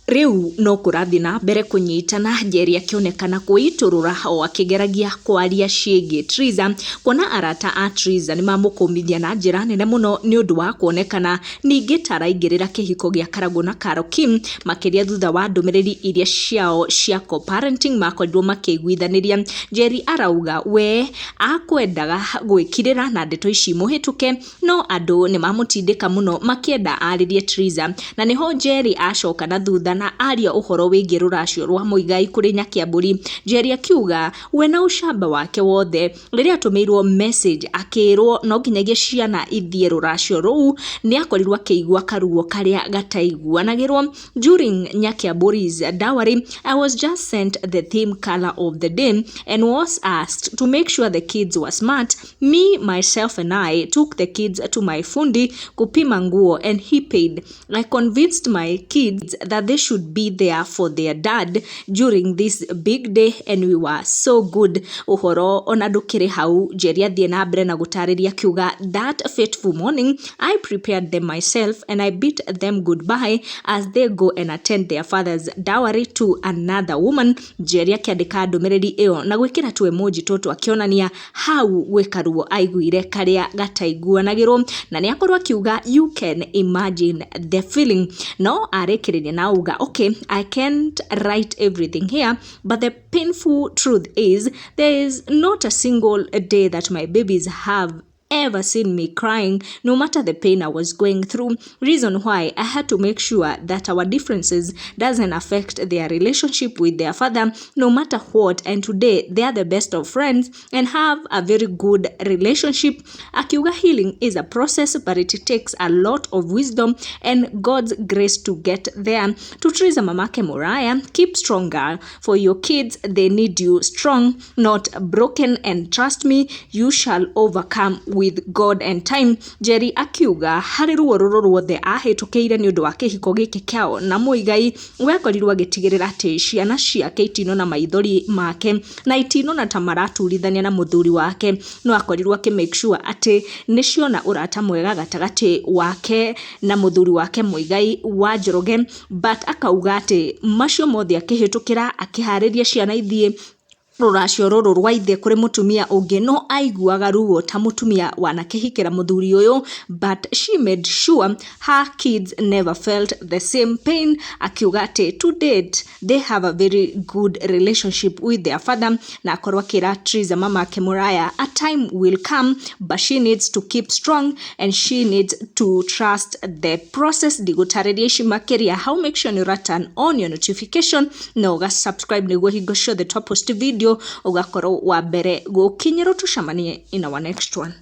Rĩu no kũrathiĩ na mbere kũnyitana, Njeri akĩonekana kwĩitũrũra o akĩgeragia kwaria ciĩgiĩ Triza, kuona arata a Triza nĩ mamũkũmithia na njĩra nene mũno nĩ ũndũ wa kuonekana ningĩ ta araingĩrĩra kĩhiko gĩa Karagũ na Carol Kim, makĩria thutha wa ndũmĩrĩri iria ciao cia co-parenting makorirwo makĩiguithanĩria. Njeri arauga we akwendaga gwĩkirĩra na ndeto ici mũhĩtũke, no andũ nĩ mamũtindĩka mũno makĩenda arĩrie Triza, na nĩho Njeri acoka na thutha na aria ũhoro wĩgiĩ rũracio rwa Muigai kũrĩ Nyakiambũri. Njeri akiuga we na ũcamba wake wothe rĩrĩa atũmĩirwo message akĩrwo no nginyagia ciana ithiĩ rũracio rũu, nĩ akorirwo akĩigua karuo karĩa gataiguanagĩrwo. During Nyakiambũri's dowry, I was just sent the theme color of the day and was asked to make sure the kids were smart. Me, myself and I took the kids to my fundi kupima nguo and he paid. I convinced my kids that they should be there for their dad during this big day and we were so good. Ũhoro ona ndũkĩrĩ hau, Njeri athiĩ na mbere na gũtarĩria akiuga, that fateful morning I prepared them myself and I bid them goodbye as they go and attend their father's dowry to another woman. Njeri akĩandĩka ndũmĩrĩri ĩyo na gwĩkĩra tu emoji tũtũ akĩonania hau gwĩ karuo aiguire karĩa gataiguanagĩrwo, na nĩ akorwo akiuga, "You can imagine the feeling." No arĩkĩrĩria na auga, "Okay, I can't write everything here, but the painful truth is there is not a single day that my babies have ever seen me crying, no matter the pain I was going through. Reason why I had to make sure that our differences doesn't affect their relationship with their father, no matter what. And today they are the best of friends and have a very good relationship." Akiuga healing is a process, but it takes a lot of wisdom and God's grace to get there. To Triza mamake Muraya, keep strong, girl. For your kids, they need you strong, not broken. And trust me, you shall overcome with God and time. Njeri akiuga harĩ ruo rũrũ ruothe ahĩtũkĩire nĩ ũndũ wa kĩhiko gĩkĩ kĩao na Muigai, we akorirwo agĩtigĩrĩra atĩ ciana ciake itinona maithori make na itinona ta maraturithania na mũthuri wake, no akorirwo akĩ make sure atĩ nĩ ciona ũrata mwega gatagatĩ wake na mũthuri wake Muigai wa Njoroge. But akauga atĩ macio mothe akĩhĩtũkĩra akĩharĩria ciana ithiĩ rũracio rũrũ rwa ithe kũrĩ mũtumia ũngĩ, no aiguaga ruo ta mũtumia wanakĩhikĩra mũthuri ũyũ, but she made sure her kids never felt the same pain. Akiuga atĩ to date they have a very good relationship with their father, na akorwo akĩra Triza mamake Muraya a time will come, but she needs to keep strong and she needs to trust the process. Ndigũtarĩria ici makĩria hau. Make sure nĩ ũra turn on your notification na ũga subscribe nĩguo hingo ciothe twa post video ũgakorwo wa mbere gũkinyĩrwo. Tũcemanie in our next one.